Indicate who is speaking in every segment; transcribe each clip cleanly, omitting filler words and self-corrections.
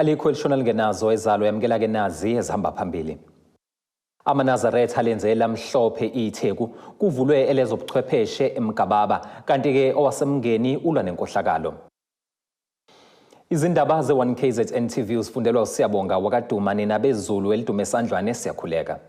Speaker 1: Alikho elishona lingenazo ezalo yamukela ke nazi ezihamba phambili. AmaNazaretha alenze lamhlophe iTheku kuvulwe elezobuchwepheshe eMgababa kanti ke owaseMngeni ulwa nenkohlakalo. Izindaba ze-1KZN TV uzifundelwa uSiyabonga wakaDuma nina bezulu elidume esandlwane siyakhuleka.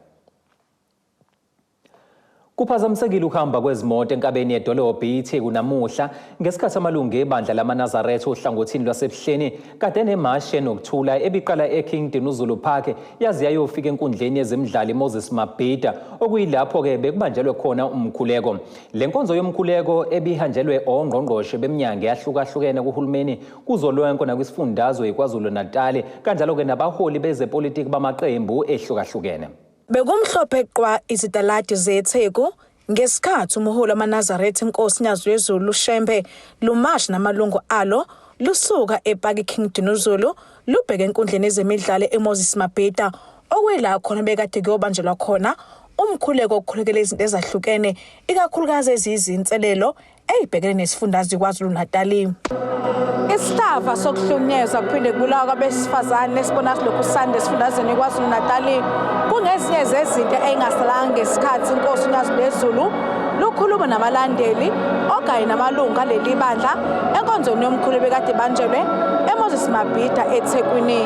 Speaker 1: Kuphazamisekile ukuhamba kwezimoto enkabeni yedolobha iTheku namuhla ngesikhathi amalungu ebandla lamaNazaretha ohlangothini lwaseBuhleni kade nemashi enokuthula ebiqala eKing Dinuzulu Park yaze yayofika enkundleni yezemidlalo iMoses Mabhida okuyilapho-ke bekubanjelwe khona umkhuleko. Le nkonzo yomkhuleko ebihanjelwe ongqongqoshe beminyango eyahlukahlukene kuhulumeni kuzolwenko nakwisifundazwe iKwaZulu-Natali kanjalo-ke nabaholi bezepolitiki bamaqembu ehlukahlukene.
Speaker 2: Bekumhlophe qwa izitaladi zeTheku ngesikhathi umholi wamaNazaretha iNkosi Nyazilwezulu uShembe lumasha namalungu alo lusuka epaki King Dinuzulu lubheke enkundleni yezemidlalo eMoses Mabhida okuyila khona bekade kuyobanjelwa khona umkhuleko okukhulekela izinto ezahlukene ikakhulukazi eziyizinselelo eyibhekene nesifundazwe iKwaZulu-Natali. Isihlava sokuhlukunyezwa kuphinde kubulawa kwabesifazane esibona silokhu sande esifundazweni iKwaZulu-Natali kungezinye zezinto ey'ngasalanga ngesikhathi inkosi uNyazi lwezulu lukhuluma nabalandeli okanye namalungu aleli bandla enkonzweni yomkhulu ebekade banjelwe eMoses Mabhida eThekwini.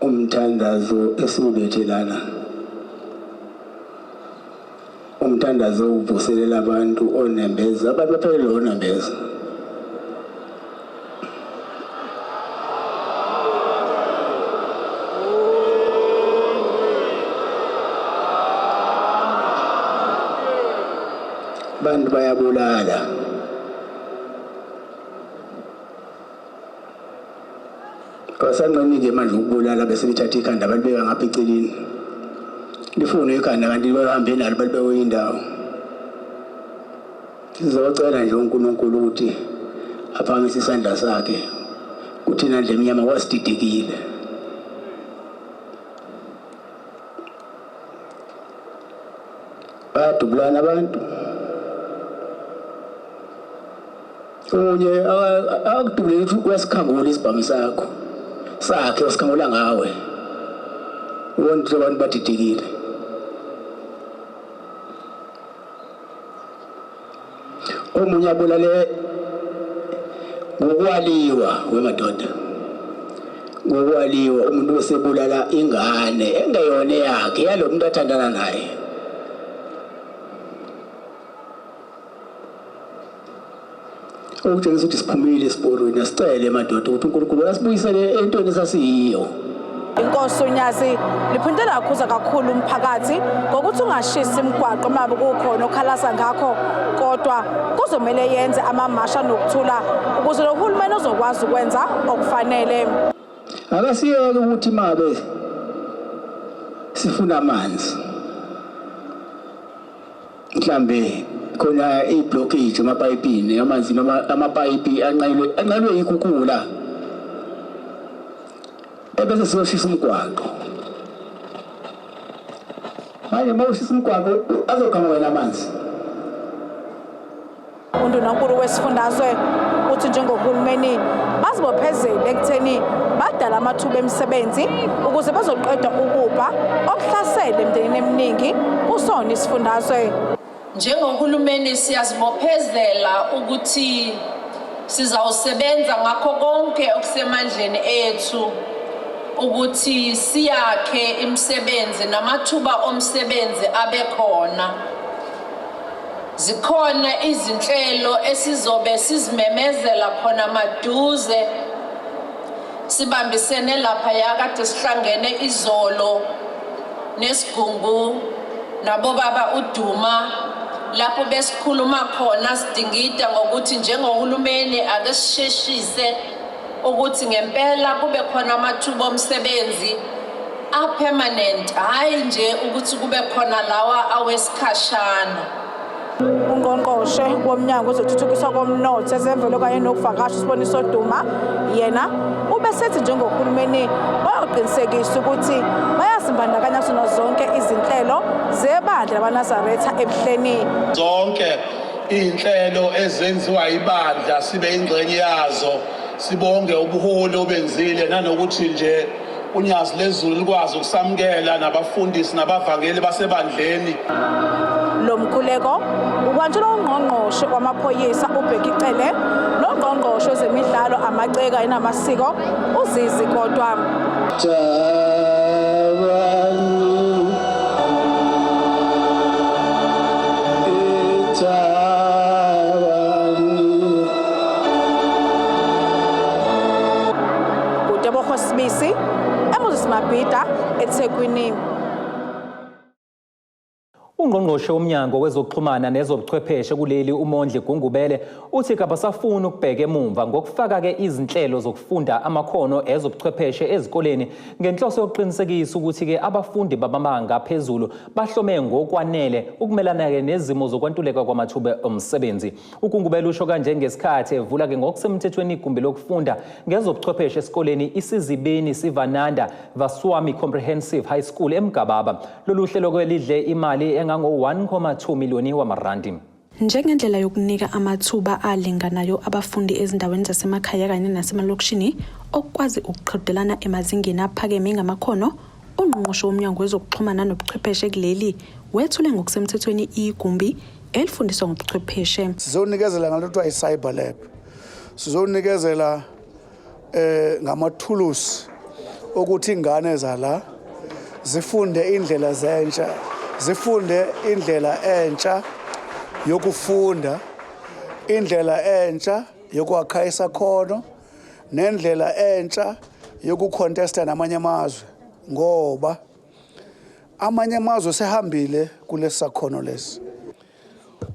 Speaker 3: Umthandazo esiwulethe lana umthandazo uvuselela abantu onembeza, abantu baphelelwe onembeza. Abantu bayabulala. Abasanqeni-ke manje ukubulala bese bethatha ikhanda balibeka ngapha eceleni. Lifune ikhanda kanti bahambe nalo balibeke kwenye indawo. Sizocela nje uNkulunkulu ukuthi aphakamise isandla sakhe kuthina ndle emnyama kwasididekile. Bayadubulana abantu. Omunye akudubuleli ukuthi uyasikhangula isibhamu sakho sakhe usikhangula ngawe. Ubona ukuthi abantu badidekile. Omunye abulale ngokwaliwa wemadoda. Ngokwaliwa umuntu osebulala ingane engeyona eyakhe yalo muntu athandana naye. Okutshengisa ukuthi siphumile esiporweni asicele madoda ukuthi uNkulunkulu asibuyisele entweni esasiyiyo.
Speaker 2: Inkosi uNyazi liphinde lakhuza kakhulu umphakathi ngokuthi ungashisi imigwaqo uma kukhona okhalaza ngakho kodwa kuzomele yenze amamasha nokuthula ukuze lo hulumeni uzokwazi ukwenza okufanele.
Speaker 3: Akasiyeke ukuthi mabe sifuna amanzi mhlambe khona i-blockage emapayipini amanzi noma amapayipi anqanyelwe anqanyelwe yikhukhula ebese siyoshisa umgwaqo. Manje uma ushisa umgwaqo azoqhamuka wena amanzi.
Speaker 2: Undunankulu wesifundazwe uthi njengohulumeni bazibophezele ekutheni badala amathuba emisebenzi ukuze bazoqeda ububha obuhlasele emndenini eminingi kusona isifundazwe.
Speaker 4: Njengohulumeni siyazibophezela ukuthi sizawusebenza ngakho konke okusemandleni ethu ukuthi siyakhe imisebenzi namathuba omsebenzi abe khona. Zikhona izinhlelo esizobe sizimemezela khona maduze sibambisene laphaya kade sihlangene izolo nesigungu nabobaba uDuma lapho besikhuluma khona sidingida ngokuthi njengohulumeni ake sisheshise ukuthi ngempela kube khona amathuba omsebenzi. A-permanent, hhayi nje ukuthi kube khona lawa awesikhashana.
Speaker 2: Ungqongqoshe womnyango wezokuthuthukiswa komnotho, ezemvelo kanye nokuvakasha, uSiboniso Duma, yena ubesethi njengohulumeni bayoqinisekisa ukuthi bayazimbandakanya kuzona zonke izinhlelo zebandla labaNazaretha eBuhleni.
Speaker 5: Zonke iy'nhlelo ezenziwa ibandla sibe ingxenye yazo. Sibonge ubuholi obenzile nanokuthi nje uNyazi Lezulu likwazi ukusamukela nabafundisi nabavangeli basebandleni.
Speaker 2: Lo mkhuleko ubanjelwa ungqongqoshe wamaphoyisa uBheki Cele nongqongqoshe wezemidlalo, amaciko kanye namasiko uZizi Kodwa.
Speaker 3: Thabani, thabani.
Speaker 2: UTebogo Sibisi, eMoses Mabhida, eThekwini.
Speaker 1: Ungqongqoshe womnyango wezokuxhumana nezobuchwepheshe kuleli, uMondli Gungubele, uthi kabasafuni ukubheka emumva ngokufaka-ke izinhlelo zokufunda amakhono ezobuchwepheshe ezikoleni ngenhloso yokuqinisekisa ukuthi-ke abafundi babamabanga aphezulu bahlome ngokwanele ukumelana-ke nezimo zokwantuleka kwamathuba omsebenzi. UGungubele usho kanje ngesikhathi evula-ke ngokusemthethweni igumbi lokufunda ngezobuchwepheshe esikoleni iSizibeni Sivananda Vaswami Comprehensive High School eMgababa. Lolu hlelo kwelidle imali engango-1,2 miliyoni wamarandi.
Speaker 6: Njengendlela yokunika amathuba alinganayo abafundi ezindaweni zasemakhaya kanye nasemalokishini okukwazi ukuqhudelana emazingeni aphakeme ngamakhono, ungqongqoshe womnyango wezokuxhumana nobuchwepheshe kuleli wethule ngokusemthethweni igumbi elifundiswa ngobuchwepheshe.
Speaker 7: Sizonikezela ngalo kuthiwa i-cyber lab. Sizonikezela ngamathulusi ukuthi ingane zala zifunde indlela zentsha, zifunde indlela entsha yokufunda, indlela entsha yokwakha isakhono nendlela entsha yokucontesta namanye amazwe, ngoba amanye amazwe sehambile kulesi sakhono lesi.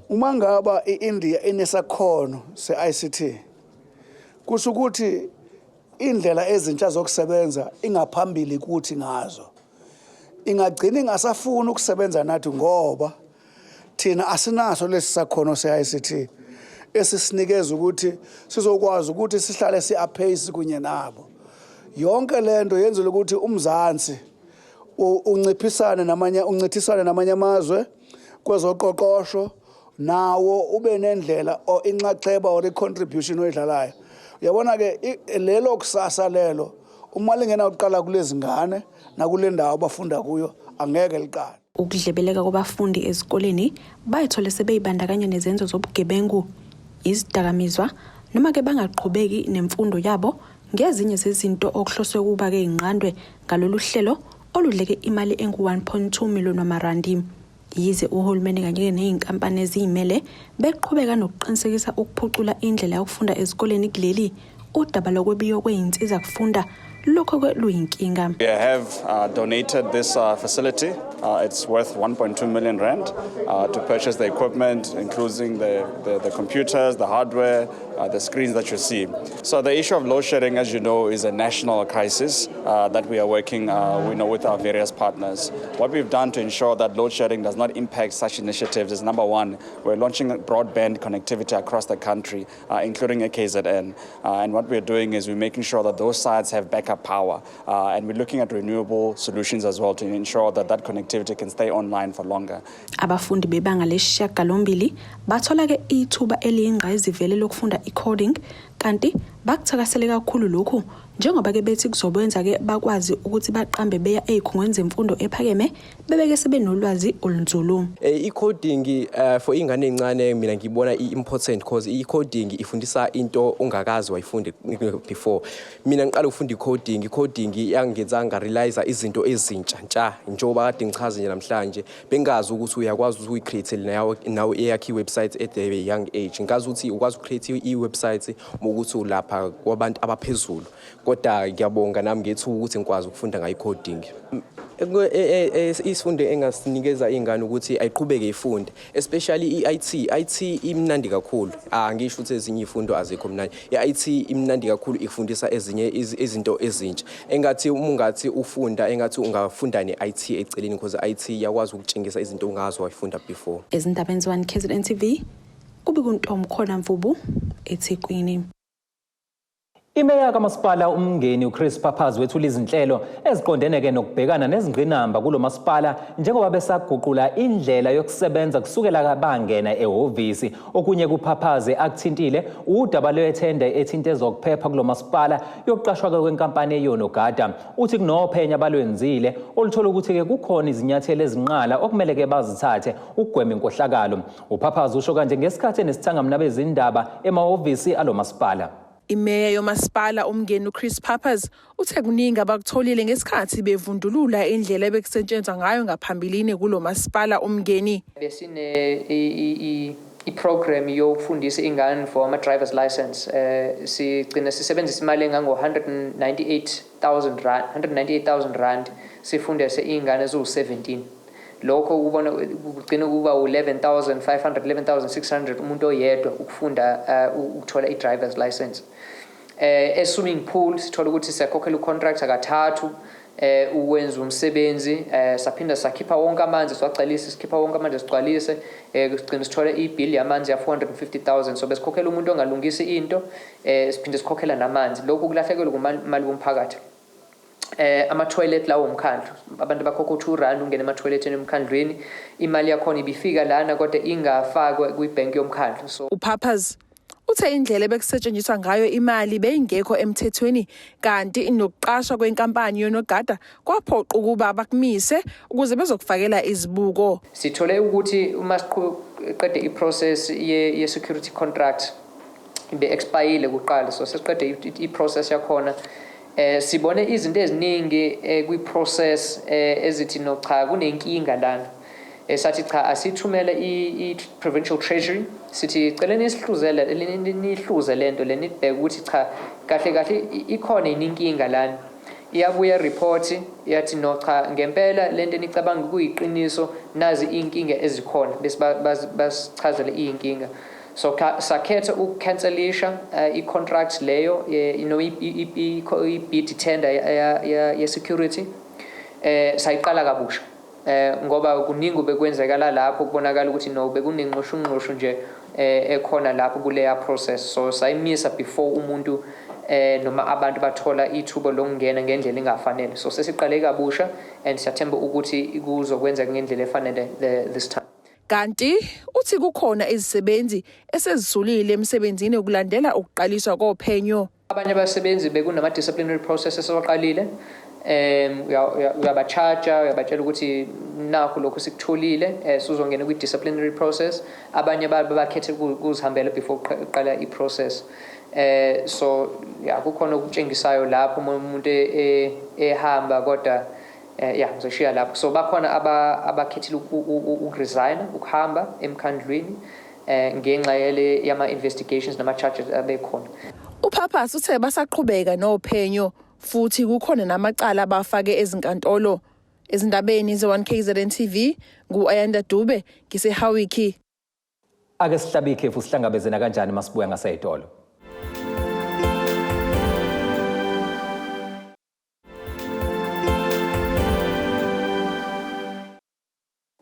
Speaker 7: Uma ngaba i-India inesakhono se-ICT, kusho ukuthi indlela ezintsha zokusebenza ingaphambili kuthi ngazo. Ingagcina ingasafuni ukusebenza nathi ngoba thina asinaso lesi sakhono se-ICT esisinikeza ukuthi sizokwazi ukuthi sihlale si-apace kunye nabo. Yonke lento yenzela ukuthi uMzansi unciphisane namanye, uncithisane namanye amazwe kwezoqoqosho, nawo ube nendlela or inxaxheba or i-contribution oyidlalayo. Uyabona ke, lelo kusasa lelo uma lingena uqala kulezi ngane nakule ndawo abafunda kuyo, angeke liqale.
Speaker 6: Ukudlebeleka kwabafundi ezikoleni bayithole sebeyibandakanya nezenzo zobugebengu, izidakamizwa noma-ke bangaqhubeki nemfundo yabo ngezinye zezinto okuhloswe ukuba-ke inqandwe ngalolu hlelo oludleke imali engu-1.2 million wamarandi. Yize uhulumeni kanye ney'nkampani eziyimele beqhubeka nokuqinisekisa ukuphucula indlela yokufunda ezikoleni kuleli, udaba lokwebiwa kwey'nsiza kufunda lokho-ke luyinkinga.
Speaker 8: We have donated this facility. It's worth 1.2 million rand to purchase the equipment, including the computers, the hardware, the screens that you see. So the issue of load shedding, as you know, is a national crisis that we are working with our various partners. What we've done to ensure that load shedding does not impact such initiatives is, number one, we're launching broadband connectivity across the country, including KZN. And what we're doing is we're making sure that those sites have backup power. And we're looking at renewable solutions as well to ensure that that connectivity can stay online for longer.
Speaker 6: Abafundi bebanga lesishiyagalombili bathola-ke ithuba eliyingqayizivele lokufunda i-coding, kanti bakuthakasele kakhulu lokhu njengoba-ke bethi kuzokwenza-ke bakwazi ukuthi baqambe beya ey'khungweni zemfundo ephakeme bebeke sebenolwazi olunzulu.
Speaker 9: I-coding for ingane encane mina ngibona i-important because i-coding ifundisa into ongakazi wayifunde before. Mina ngiqala ukufunda i-coding, i-coding yangenza ngarealize izinto ezintsha ntsha njengoba kade ngichaza nje namhlanje. Bengazi ukuthi uyakwazi ukuthi uyi-create nawe eyakho i-website at a young age. Ngazi ukuthi ukwazi uku-create i-website uma ukuthi ulapha kwabantu abaphezulu. Kodwa ngiyabonga nami ngethuba ukuthi ngikwazi ukufunda ngayo i-coding. Isifundo engasinikeza ingane ukuthi ayiqhubeke ifunde, especially i-IT. IT imnandi kakhulu. Angisho ukuthi ezinye izifundo azikho mnandi. I-IT imnandi kakhulu, ikufundisa ezinye izinto ezintsha. Engathi uma ungathi ufunda, engathi ungafunda ne-IT eceleni, because i-IT iyakwazi ukutshengisa izinto ongazi wayifunda before.
Speaker 6: Ezindabeni ze-1 KZN TV, kubika uNtomkhona Mvubu eThekwini.
Speaker 1: Imeya kaMasipala uMngeni uChris Pappas wethula izinhlelo eziqondene-ke nokubhekana nezingqinamba kulo masipala njengoba besaguqula indlela yokusebenza kusukela bangena ehhovisi. Okunye kuPappas akuthintile udaba lwethenda ethinta ezokuphepha kulo masipala yokuqashwa-ke kwenkampani eyonogada. Uthi kunophenya abalwenzile oluthola ukuthi-ke kukhona izinyathelo ezinqala okumele-ke bazithathe ukugwema inkohlakalo. UPappas usho kanje ngesikhathi enesithangami nabezindaba emahhovisi alo masipala.
Speaker 10: Imeya yomasipala uMngeni uChris Pappas uthe kuningi abakutholile ngesikhathi bevundulula indlela ebekusetshenzwa ngayo ngaphambilini kulo masipala uMngeni.
Speaker 11: Besine i-program yokufundisa ingane for ama-driver's license. Sigcina sisebenzisa imali engango-198,000 rand, 198,000 rand, sifundise iy'ngane eziwu-17. Lokho kubona kugcina kuba u-11,500, 11,600 umuntu oyedwa ukufunda ukuthola i-driver's license. E-swimming pool sithola ukuthi siyakhokhela u-contractor kathathu ukwenza umsebenzi, saphinda sakhipha wonke amanzi siwagcwalise, sikhipha wonke amanzi sigcwalise, sigcina sithola i-bill yamanzi ya 450,000. So besikhokhela umuntu ongalungisi into, siphinde sikhokhela namanzi. Lokhu kulahlekelwa kumali komphakathi. Ama-toilet lawo umkhandlu, abantu bakhokha u-2 rand ungena ema-toiletini emkhandlwini. Imali yakhona ibifika lana kodwa ingafakwa kwibhenki yomkhandlu. So
Speaker 10: uPappas uthe indlela ebekusetshenziswa ngayo imali beyingekho emthethweni, kanti nokuqashwa kwenkampani yonogada kwaphoqa ukuba bakumise ukuze bezokufakela izibuko.
Speaker 11: Sithole ukuthi uma siqede i-process ye-security contract ibe-expire kuqala, so sesiqede i-process yakhona, sibone izinto eziningi kwi-process ezithi no cha, kunenkinga lana. Sathi cha, asithumele i-provincial treasury, sithi celeni isihluzele, nihluze lento le, nibheke ukuthi cha, kahle kahle ikhona yini inkinga lana. Iyabuya report yathi no cha, ngempela lento enicabanga kuyiqiniso, nazi inkinga ezikhona, bese basichazele iy'nkinga. So sakhetha ukukhanselisha i-contract leyo, i-bid tender ye-security, sayiqala kabusha, ngoba kuningi bekwenzekala lapho kubonakala ukuthi no, bekunenqoshunqoshu nje ekhona lapho kuleya process. So sayimisa before umuntu noma abantu bathola ithuba lokungena ngendlela engafanele. So sesiqale kabusha and siyathemba ukuthi kuzokwenzeka ngendlela efanele this time.
Speaker 10: Kanti uthi kukhona izisebenzi esezisulile emsebenzini ukulandela ukuqaliswa kophenyo.
Speaker 11: Abanye abasebenzi bekunama disciplinary processes abaqalile. Uyaba-charge, uyabatshela ukuthi nakho lokhu sikutholile, sizongena kwi-disciplinary process. Abanye bakhethe ukuzihambela before uqala i-process. So ya, kukhona okutshengisayo lapho umuntu ehamba, kodwa ya, ngizoshiya lapho. So bakhona abakhethile ukuresign, ukuhamba emkhandlwini, ngenxa yale yama investigations nama charges abekhona.
Speaker 10: UPappas uthe basaqhubeka nophenyo futhi kukhona namacala abafake ezinkantolo. Ezindabeni ze-1 KZN TV, ngu-Ayanda Dube, ngiseHowick.
Speaker 1: Ake sihlabe ikhefu, sihlangabezena kanjani masibuya ngaseyitolo.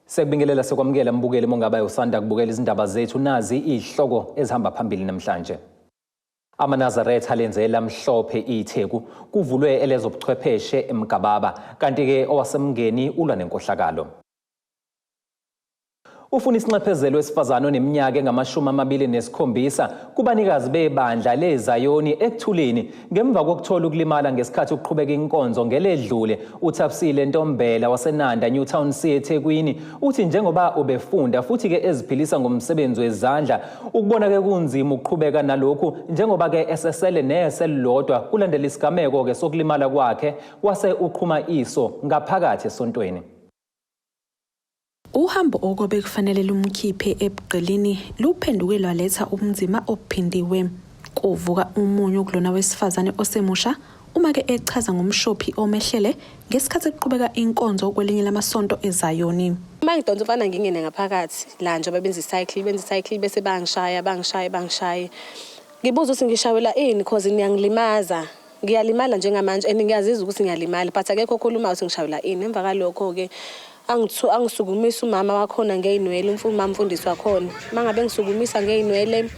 Speaker 1: Sekubingelela sekwamukela mbukeli mongabe usanda kubukela izindaba zethu, nazi izihloko ezihamba phambili namhlanje. AmaNazaretha alenzela mhlophe iTheku, kuvulwe elezobuchwepheshe eMgababa, kanti-ke owaseMngeni ulwa nenkohlakalo. Ufuna isinxephezelo wesifazane oneminyaka engama-27 kubanikazi bebandla leZayoni Ekuthuleni ngemva kokuthola ukulimala ngesikhathi ukuqhubeka inkonzo ngeledlule. UThapsile Ntombela waseNanda Newtown C eThekwini uthi njengoba ubefunda futhi-ke eziphilisa ngomsebenzi wezandla, ukubona-ke kunzima ukuqhubeka nalokhu njengoba-ke esesele nese elilodwa kulandela isigameko-ke sokulimala kwakhe wase uqhuma iso ngaphakathi esontweni.
Speaker 6: Uhambo okwabe kufanele lumkhiphe ebugqilini luphenduke lwaletha ubunzima obuphindiwe. Kuvuka umunyu kulona wesifazane osemusha. uma-ke echaza ngomshophi omehlele ngesikhathi kuqhubeka inkonzo kwelinye lamasonto eZayoni.
Speaker 12: Uma ngidonsa umfana ngingene ngaphakathi la njengoba benza i-cycle, benza i-cycle bese bangishaya, bangishaye, bangishaye. Ngibuza ukuthi ngishawela ini cause niyangilimaza. Ngiyalimala njengamanje and ngiyazizwa ukuthi ngiyalimala but akekho okhulumayo ukuthi ngishawela ini. Emva kalokho-ke angisukumisa umama wakhona ngey'nwele, umama mfundisi wakhona. Uma ngabe ngisukumisa ngey'nwele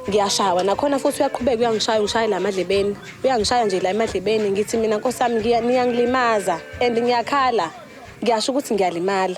Speaker 12: ngiyashawa nakhona futhi uyaqhubeka uyangishaya, ungishaya la emadlebeni. Uyangishaya nje la emadlebeni ngithi mina nkosi yami niyangilimaza and ngiyakhala. Ngiyasho ukuthi ngiyalimala.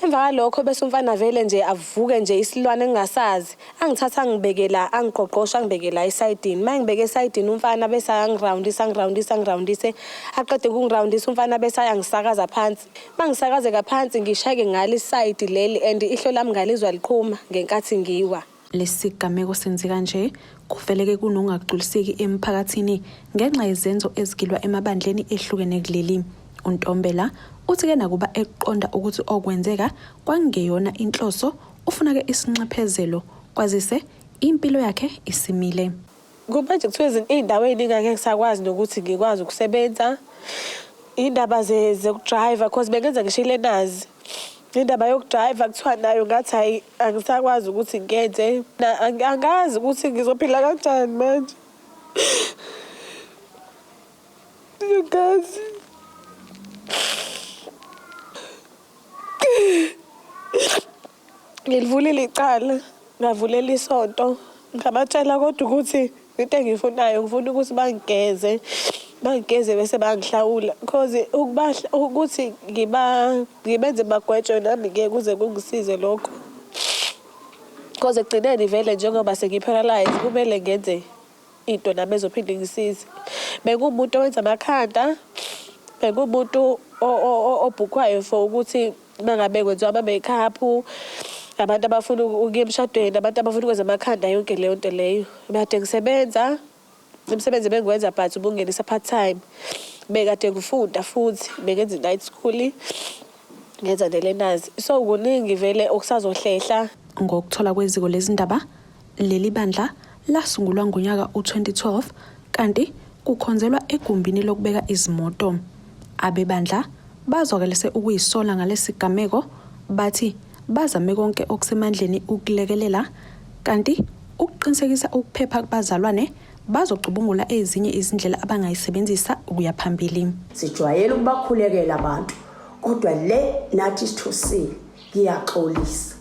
Speaker 12: Emva kwalokho bese umfana vele nje avuke nje isilwane engingasazi. Angithatha angibeke la, angiqoqosha angibeke la esayidini. Uma ngibeke esayidini umfana bese ayangirawundisa, angirawundise, angirawundise. Aqede ukungirawundisa umfana bese ayangisakaza phansi. Uma ngisakazeka phansi ngishayeke ngalo isayidi leli and ihlo lami ngalizwa liqhuma ngenkathi ngiwa.
Speaker 6: Lesi sigameko senzeka nje kuveleke kunokungagculiseki emphakathini ngenxa yezenzo ezigilwa emabandleni ehlukene kuleli. UNtombela uthi-ke nakuba eqonda ukuthi okwenzeka kwakungeyona inhloso, ufuna-ke isinxephezelo kwazise impilo yakhe isimile.
Speaker 12: Kumanje kuthiwa iy'ndawo ey'ningi angeke ngisakwazi nokuthi ngikwazi ukusebenza. Iy'ndaba zokudrayiva cause bengenza ngisho i-learners. Indaba yokudrayiva kuthiwa nayo ngathi hhayi angisakwazi ukuthi ngiyenze. Angazi ukuthi ngizophila kanjani manje. Angazi. Ngilivulile icala, ngavulela isonto, ngabatshela kodwa ukuthi into engiyifunayo ngifuna ukuthi bangigeze, bangigeze bese bangihlawula cause ukuthi ngibenze bagwetshwe nami ngeke kuze kungisize lokho. Cause ekugcineni vele njengoba sengi-paralyze kumele ngenze into nami ezophinde ingisize. Bekuwumuntu owenza amakhanda, bekuwumuntu obhukhwayo for ukuthi uma ngabe kwenziwa ama-makeup, abantu abafuna ukuya emshadweni, abantu abafuna ukwenza amakhanda, yonke leyo nto leyo. Bekade ngisebenza, umsebenzi ebengiwenza but ubungenisa part time. Bekade ngifunda futhi, bengenza i-night school, ngenza ne-learners. So kuningi vele okusazohlehla.
Speaker 6: Ngokuthola kweziko lezindaba, leli bandla lasungulwa ngonyaka u-2012 kanti kukhonzelwa egumbini lokubeka izimoto. Abebandla bazwakalise ukuyisola ngalesi sigameko bathi bazame konke okusemandleni ukulekelela kanti ukuqinisekisa ukuphepha kubazalwane bazocubungula ezinye izindlela abangayisebenzisa ukuya phambili.
Speaker 13: Sijwayele ukubakhulekela abantu kodwa le nathi sithusile ngiyaxolisa.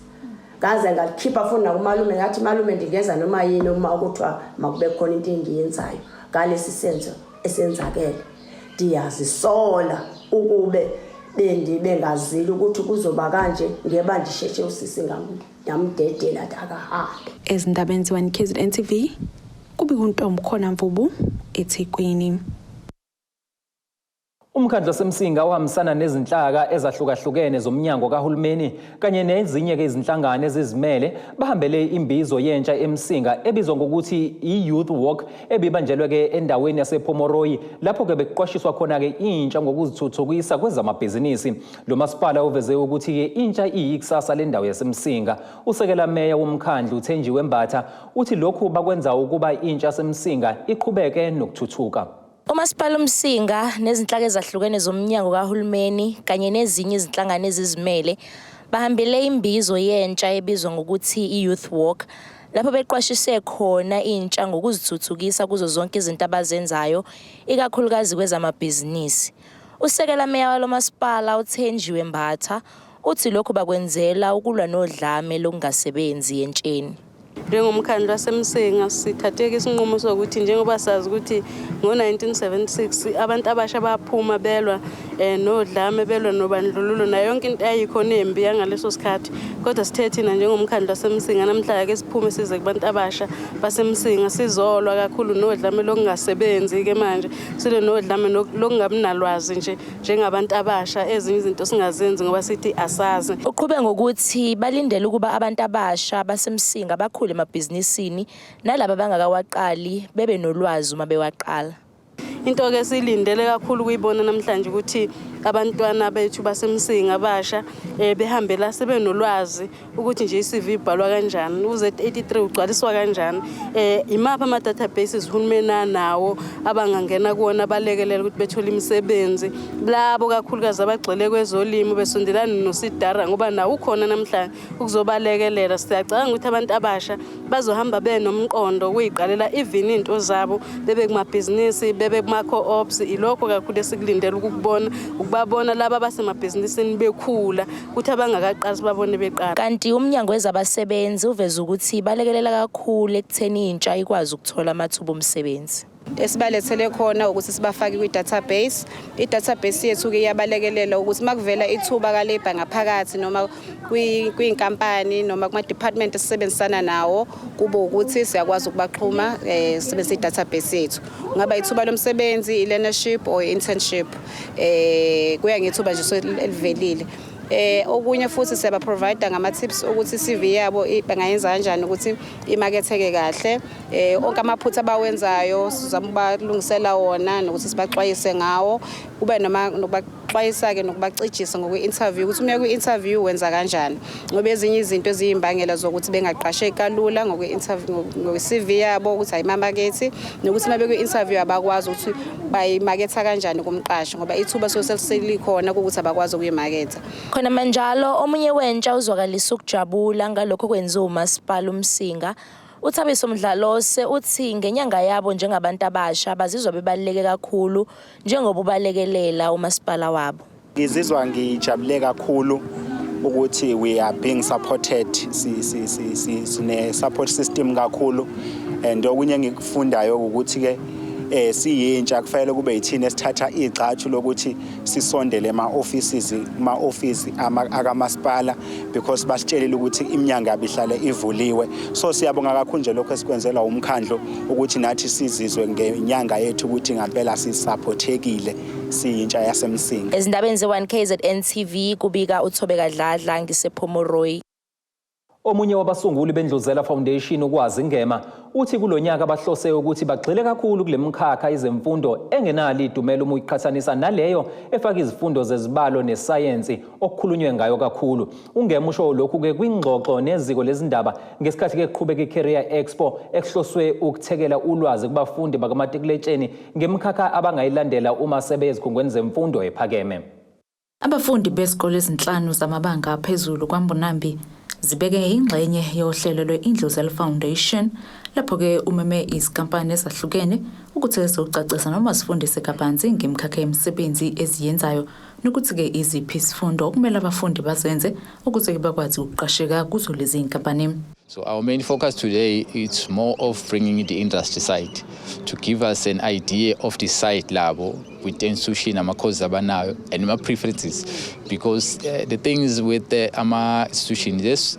Speaker 13: Ngaze ngalikhipha futhi nakumalume ngathi malume ndingenza noma yini uma kuthiwa makube khona into engiyenzayo ngalesi senzo esenzakele. Ndiyazisola ukube bendibengazile ukuthi kuzoba kanje ngeba ndisheshe usisi ngamdedela athi akahambe.
Speaker 6: Ezindabeni ze-1 KZN TV kubika uNtombi Mvubu eThekwini.
Speaker 1: Umkhandlu waseMsinga uhambisana nezinhlaka ezahlukahlukene zomnyango kahulumeni kanye nezinye-ke izinhlangano ezizimele bahambele imbizo yentsha eMsinga ebizwa ngokuthi i-Youth Walk ebibanjelwe-ke endaweni yasePomoroyi lapho-ke bekuqwashiswa khona-ke intsha ngokuzithuthukisa kwezamabhizinisi. Lo masipala uveze ukuthi-ke intsha iyikusasa lendawo yaseMsinga. Usekela meya womkhandlu uThenjiwe Mbatha uthi lokhu bakwenza ukuba intsha yaseMsinga iqhubeke nokuthuthuka.
Speaker 14: Umasipala uMsinga nezinhlaka ezahlukene zomnyango kahulumeni kanye nezinye izinhlangano ezizimele bahambele imbizo yentsha ebizwa ngokuthi i-Youth Walk lapho beqwashise khona intsha ngokuzithuthukisa kuzo zonke izinto abazenzayo ikakhulukazi kwezamabhizinisi. Usekela meya walo masipala uThenjiwe Mbatha uthi lokhu bakwenzela ukulwa nodlame lokungasebenzi entsheni.
Speaker 15: Njengomkhandlu waseMsinga sithatheke isinqumo sokuthi njengoba sazi ukuthi ngo-1976 abantu abasha baphuma belwa nodlame belwa nobandlululo nayo yonke into eyayikhona embi yangaleso sikhathi, kodwa sithe thina njengomkhandlu waseMsinga namhla ake siphume size kubantu abasha baseMsinga sizolwa kakhulu nodlame lokungasebenzi-ke manje silwe nodlame lokungabi nalwazi nje njengabantu abasha ezinye izinto singazenzi ngoba sithi asazi.
Speaker 14: Uqhube ngokuthi balindele ukuba abantu abasha baseMsinga bakhule emabhizinisini nalaba abangakawaqali bebe nolwazi uma bewaqala.
Speaker 15: Into ke silindele kakhulu ukuyibona namhlanje ukuthi Abantwana bethu baseMsinga abasha behambe la sebenolwazi ukuthi nje i-CV ibhalwa kanjani, u-Z83 ugcwaliswa kanjani, imaphi ama-databases uhulumeni anawo abangangena kuwona balekelela ukuthi bethole imisebenzi. Labo kakhulukazi abagxile kwezolimo besondelane noSIDARA, ngoba nawo ukhona namhlanje ukuzobalekelela. Siyacabanga ukuthi abantu abasha bazohamba benomqondo ukuyiqalela even iy'nto zabo, bebe kumabhizinisi, bebe kuma-co-ops. Ilokho kakhulu esikulindele ukukubona, ukubabona laba abasemabhizinisini bekhula, ukuthi abangakaqali sibabone beqala.
Speaker 14: Kanti umnyango wezabasebenzi uveza ukuthi balekelela kakhulu ekutheni intsha ikwazi ukuthola amathuba omsebenzi.
Speaker 16: Esibalethele khona ukuthi sibafake kwi-database. I-database yethu-ke iyabalekelela ukuthi uma kuvela ithuba ka-labour ngaphakathi noma kwiy'nkampani noma kuma-department esisebenzisana nawo, kube ukuthi siyakwazi ukubaxhuma sisebenzise i-database yethu. Kungaba ithuba lomsebenzi, i-learnership or i-internship, kuya ngethuba nje elivelile. Okunye futhi siyaba provide ngama tips ukuthi CV yabo bangayenza kanjani ukuthi imaketheke kahle. Onke amaphutha abawenzayo sizama ukubalungisela wona nokuthi sibaxwayise ngawo, kube noma nokubaxwayisa ke nokubacijisa ngokwe-interview, ukuthi uma kwi-interview wenza kanjani, ngoba ezinye izinto eziyimbangela zokuthi bengaqasheki kalula ngokwe-interview, ngokwe-CV yabo ukuthi ayimamakethi, nokuthi uma bekwi-interview abakwazi ukuthi bayimaketha kanjani kumqashi, ngoba ithuba selikhona ukuthi abakwazi ukuyimaketha.
Speaker 14: Khona manjalo, omunye wentsha uzwakalisa ukujabula ngalokho kwenziwa umasipala uMsinga. UThabiso Mdlalose uthi ngenyanga yabo njengabantu abasha bazizwa bebaluleke kakhulu njengoba ubalekelela umasipala wabo.
Speaker 17: Ngizizwa ngijabule kakhulu ukuthi we are being supported, si si si si sine support system kakhulu, and okunye engikufundayo ukuthi ke siyintsha kufanele kube yithina esithatha igxathu lokuthi sisondele ema offices, kuma office akamasipala, because basitshelile ukuthi iminyango yabo ihlale ivuliwe. So siyabonga kakhulu nje lokho esikwenzela umkhandlu, ukuthi nathi sizizwe ngenyanga yethu ukuthi ngempela sisupportekile siyintsha yaseMsinga.
Speaker 14: Ezindabeni ze-1 KZN TV, kubika uThobeka Dladla ngisePomeroy.
Speaker 1: Omunye wabasunguli beNdluzela Foundation, uKwazi Ngema, uthi kulonyaka bahlose ukuthi bagxile kakhulu kule mkhakha izemfundo engenalo idumela uma uyiqhathanisa naleyo efaka izifundo zezibalo nesayensi okukhulunywe ngayo kakhulu. UNgema usho lokhu-ke kwingxoxo neziko lezindaba ngesikhathi ke kuqhubeka i-Career Expo ekuhloswe ukuthekela ulwazi kubafundi bakamatikuletsheni ngemikhakha abangayilandela uma sebeye ezikhungweni zemfundo ephakeme.
Speaker 18: Abafundi bezikole ezinhlanu zamabanga aphezulu kwaMbonambi zibeke ingxenye yohlelo lwe-Indluzela Foundation, lapho-ke umeme izinkampani ezahlukene ukuthi zizocacisa noma zifundise kabanzi ngemikhakha yemisebenzi eziyenzayo, nokuthi-ke iziphi izifundo okumele abafundi bazenze ukuze bakwazi ukuqasheka kuzo lezi zinkampani.
Speaker 19: So our main focus today is more of bringing the industry side to give us an idea of the site labo with the institution, ama-courses abanayo and my preferences, because the things with the ama institution, there's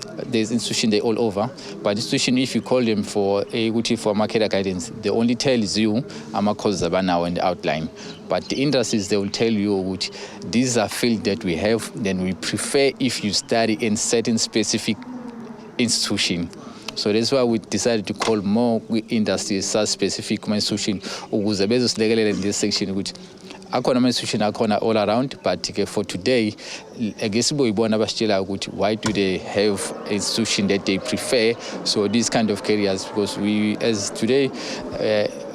Speaker 19: institution they all over, but institution, if you call them for a for market guidance, they only tells you ama-courses abanawo and the outline, but the industries, they will tell you ukuthi these are field that we have, then we prefer if you study in certain specific institution. So that's why we decided to call more industries such specific institution ukuze bezosilekelela in this section, ukuthi akhona ama-institution akhona all around, but ke for today ake siboyibona abasitshelayo ukuthi why do they have institution that they prefer, so these kind of careers, because we as today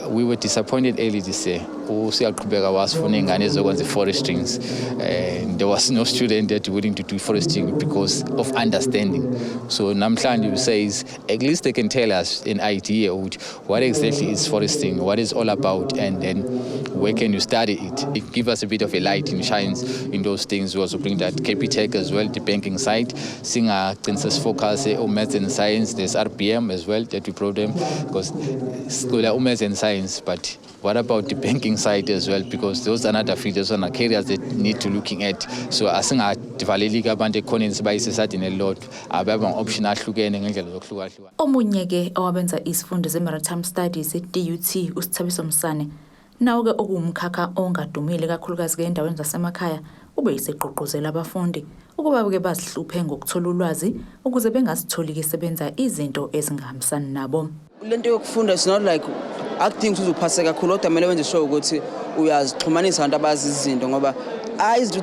Speaker 19: we were disappointed early this year. Usiyaqhubeka wasifuna iy'ngane ezokwenza i-forestrings, and there was no student that willing to do foresting because of understanding. So namhlanje we says at least they can tell us an idea ukuthi what exactly is foresting, what is all about, and then where can you study it. It give us a bit of a light and shines in those things. We also bring that Capitec as well, the banking side. Singagcini sesifocus o-maths and science. There's RBM as well that we brought them, because sicula u-maths and science, but what about the banking side as well? Because those are another field, those are careers that need to looking at. So asingadivaleli abantu ekhoneni sibayise esayidini elilodwa, ababe ama-option ahlukene ngendlela zokuhlukahlukana.
Speaker 18: Omunye-ke owabenza izifundo ze-Maritime Studies e-DUT, uSithabiso Msane, nawo-ke okuwumkhakha ongadumile kakhulukazi-ke endaweni zasemakhaya, ube yisegqugquzela abafundi ukuba-ke bazihluphe ngokuthola ulwazi ukuze bengazitholi-ke sebenza izinto ezingahambisani nabo.
Speaker 20: Lento yokufunda is not like akudingi ukuthi uphase kakhulu, kodwa kumele wenze sure ukuthi uyazixhumanisa abantu abazi izinto, ngoba Hayi, izinto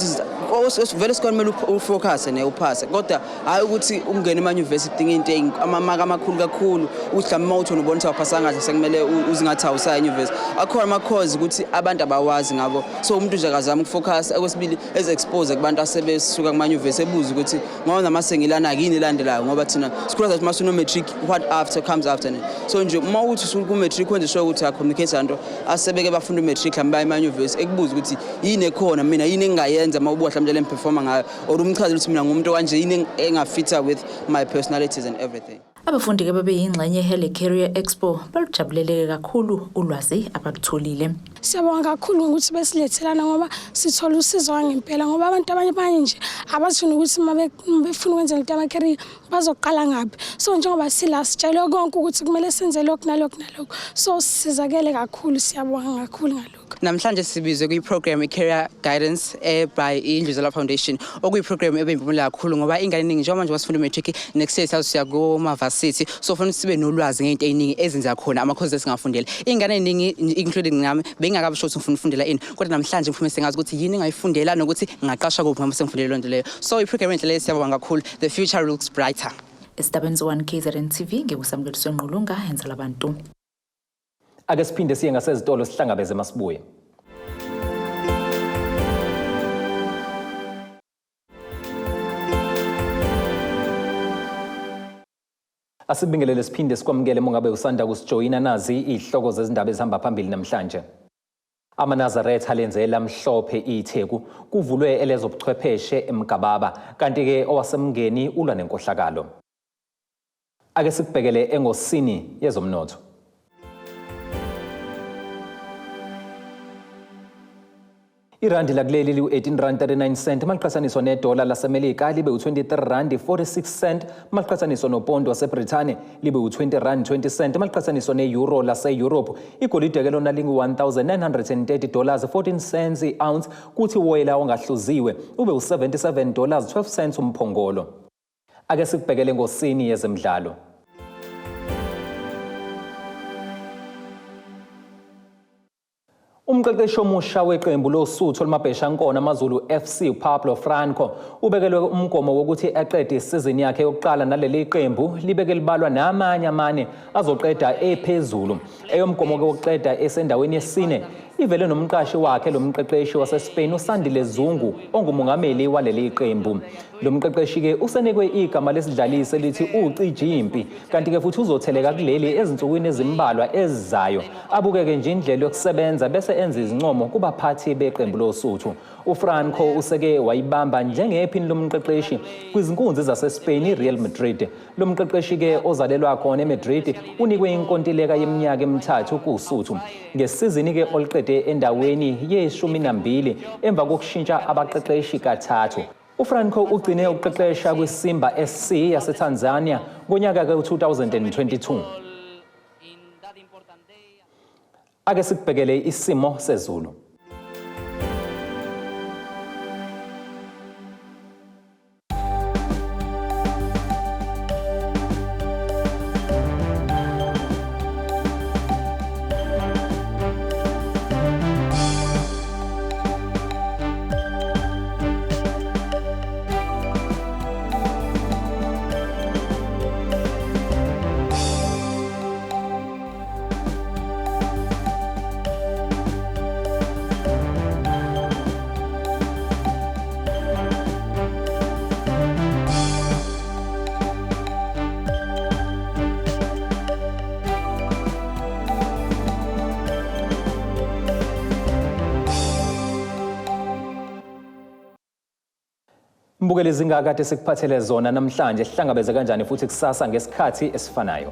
Speaker 20: ukuthi vele esikoleni kumele ufocus ne uphase, kodwa hayi ukuthi ungene emanyuvesi kudinga into amamaka amakhulu kakhulu, ukuthi mhlawumbe uma uthi ubona ukuthi awuphasanga kahle sekumele uzingathi awusaya enyuvesi. Akhona ama-course ukuthi abantu abawazi ngabo, so umuntu nje akazama ukufocus. Okwesibili, ezi-expose kubantu asebesuka kumanyuvesi, ebuze ukuthi ngoba nama sengilana yini elandelayo, ngoba thina sikhula sathi mase uno-matric, what after comes after ne. So nje uma uthi usuku-matric wenze sure ukuthi acommunicate nto asebeke bafunda u-matric, mhlawumbe baye emanyuvesi, ekubuze ukuthi yini ekhona, mina yini engingayenza, uma ubuka mhlawumbe le ngiperforma ngayo, or umchazele ukuthi mina ngumuntu kanje, yini engafitha with my personalities and everything.
Speaker 18: Abafundi-ke babeyingxenye yeHele Career Expo balujabulele kakhulu ulwazi abalutholile.
Speaker 21: Siyabonga kakhulu ngokuthi besilethelana, ngoba sithola usizo ngempela, ngoba abantu abanye abanye nje abazifuna ukuthi uma befuna ukwenza into yama-career bazoqala ngaphi. So njengoba sila sitshelwe konke ukuthi kumele senze lokhu nalokhu nalokhu, so sisizakele kakhulu, siyabonga kakhulu ngalokhu.
Speaker 22: Namhlanje sibizwe kwi-program i-Career Guidance by Indluzula Foundation, okuyi-program ebeyimpumelelo kakhulu, ngoba ingane eningi njengoba manje wasifunda u-matric, next year siya kuma-varsity, so fanele sibe nolwazi ngey'nto ey'ningi ezenza khona ama-courses esingafundela. Iy'ngane ey'ningi, including nami, bengingakabi sure ukuthi ngifuna ukufundela ini, kodwa namhlanje ngiphume sengazi ukuthi yini engayifundela nokuthi ngingaqashwa kuphi ngoba sengifundele loo nto leyo. So i-program enhle leyo, siyabonga kakhulu. The future looks brighter.
Speaker 18: Esidabeni 1 KZN TV, ngikusamukeliswe Ngqulunga enzela abantu.
Speaker 1: Ake siphinde siye ngasezitolo sihlangabeze masibuye. Asibingelele siphinde sikwamukele mongabe usanda kusijoyina, nazi izihloko zezindaba ezihamba phambili namhlanje. AmaNazaretha alenzela mhlophe iTheku, kuvulwe elezobuchwepheshe eMgababa, kanti-ke owasemngeni ulwa nenkohlakalo. Ake sikubhekele engosini yezomnotho. Irandi lakuleli liwu-18 rand 39 cent maliqhathaniswa nedola laseMelika, libe u-23 rand 46 cent maliqhathaniswa nopondo waseBrithani, libe u-20 rand 20 cent maliqhathaniswa ne-euro lase-Europe. Igolide ke lona lingu-1930 dollars 14 cents i-ounce, kuthi uwoyela ongahluziwe ube u-77 dollars 12 cents umphongolo. Ake sikubhekele ngosini yezemidlalo. Umqeqeshi omusha weqembu loSuthu olumabheshankona AmaZulu FC, uPablo Franco, ubekelwe umgomo wokuthi aqede isizini yakhe yokuqala naleli qembu libeke libalwa namanye amane azoqeda ephezulu. Eyomgomo-ke wokuqeda esendaweni yesine ivele nomqashi wakhe lo mqeqeshi waseSpain uSandile Zungu ongumongameli waleli qembu. Lo mqeqeshi-ke usenikwe igama lesidlalisi elithi uCijimpi, kanti-ke futhi uzotheleka kuleli ezinsukwini ezimbalwa ezizayo. Abukeke nje indlela yokusebenza bese enza izincomo kubaphathi beqembu loSuthu. UFranco useke wayibamba njengephini lomqeqeshi kwizinkunzi zaseSpain iReal Madrid. Lo mqeqeshi-ke ozalelwa khona eMadrid unikwe inkontileka yeminyaka emithathu kuSuthu. Ngesizini-ke oluqede endaweni ye-12 emva kokushintsha abaqeqeshi kathathu. UFranco ugcine ukuqeqesha kwiSimba SC yaseTanzania ngonyaka ka-2022. Ake sikubhekele isimo sezulu. Mbukeli, zingakade sikuphathele zona namhlanje. Sihlangabeze kanjani futhi kusasa ngesikhathi esifanayo.